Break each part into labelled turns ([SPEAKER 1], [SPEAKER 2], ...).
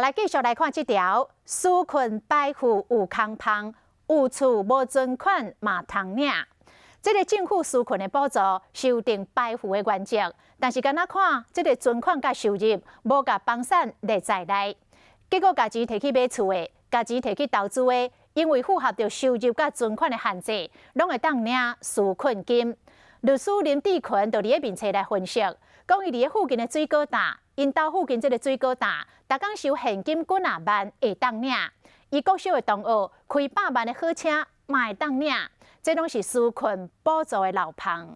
[SPEAKER 1] 來繼續來看這條，紓困排富有空芳，有厝無存款嘛通領。這个政府紓困的補助修訂排富的原則，但是敢若看這个存款佮收入無共房產列在內，結果共錢提去買厝的，共錢提去投資的，因為符合著收入佮存款的限制，攏會當領紓困金。律師林志群就佇咧面冊來分析，講伊佇咧附近的水果檔，𪜶兜附近這个水果檔，逐工收現金幾若萬會當領。伊國小的同學開百萬的好車嘛會當領，這攏是紓困補助的漏縫。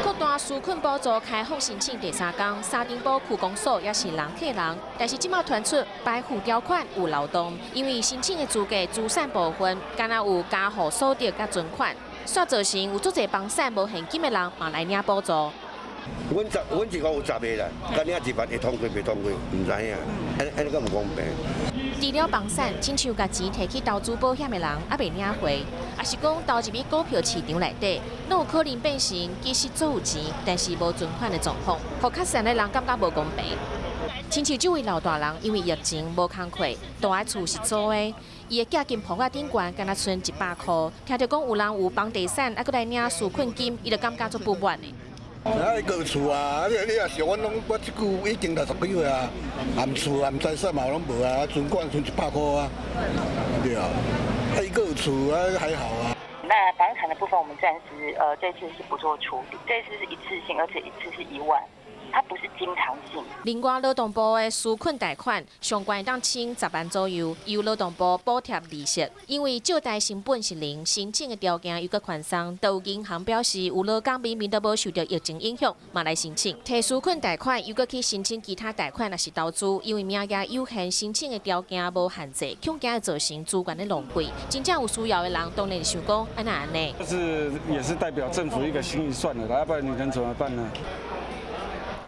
[SPEAKER 2] 擴大紓困補助開放申請第三工，三重埔區公所也是人客人，但是這馬傳出排富條款有漏洞，因為申請的資格資產部分，敢若有加戶所得佮存款，煞造成有足濟房產無現金的人嘛來領補助。
[SPEAKER 3] 阮十，阮一共有十个啦，佮領一萬會通過袂通過，毋知影，按按呢閣毋公平。
[SPEAKER 2] 除了房產，親像共錢提去投資保險的人，猶未領回，抑是講投入去股票市場內底，攏有可能變成其實足有錢，但是無存款的狀況，予較散的人感覺無公平。親像這位老大人，因為疫情無工課，蹛的厝是租的，伊的寄金簿仔頂懸，敢若賰100箍。聽著講有人有房地產，猶閣來領紓困金，伊就感覺足不滿的。
[SPEAKER 4] 啊，伊閣有厝啊！你若像阮攏，我這久已經60幾歲啊，含厝含財產嘛攏無啊，存款賰100箍啊，對啊，啊伊閣有厝啊，還好啊。
[SPEAKER 5] 那房產的部分，我們暫時這次是不做處理，這次是一次性，而且一次是1萬。它不是經常性。
[SPEAKER 2] 另外，勞動部的紓困貸款上懸會當請10萬左右，由勞動部補貼利息。因為借貸成本是零，申請的條件又閣寬鬆，都有銀行表示有勞工明明都無受著疫情影響，嘛來申請。提紓困貸款又閣去申請其他貸款，抑是投資，因為名額有限，申請的條件無限制，恐驚會造成資源的浪費。真正有需要的人當然想講，按怎按呢？
[SPEAKER 6] 這是也是代表政府一個心意算了，要不然你能怎麼辦呢？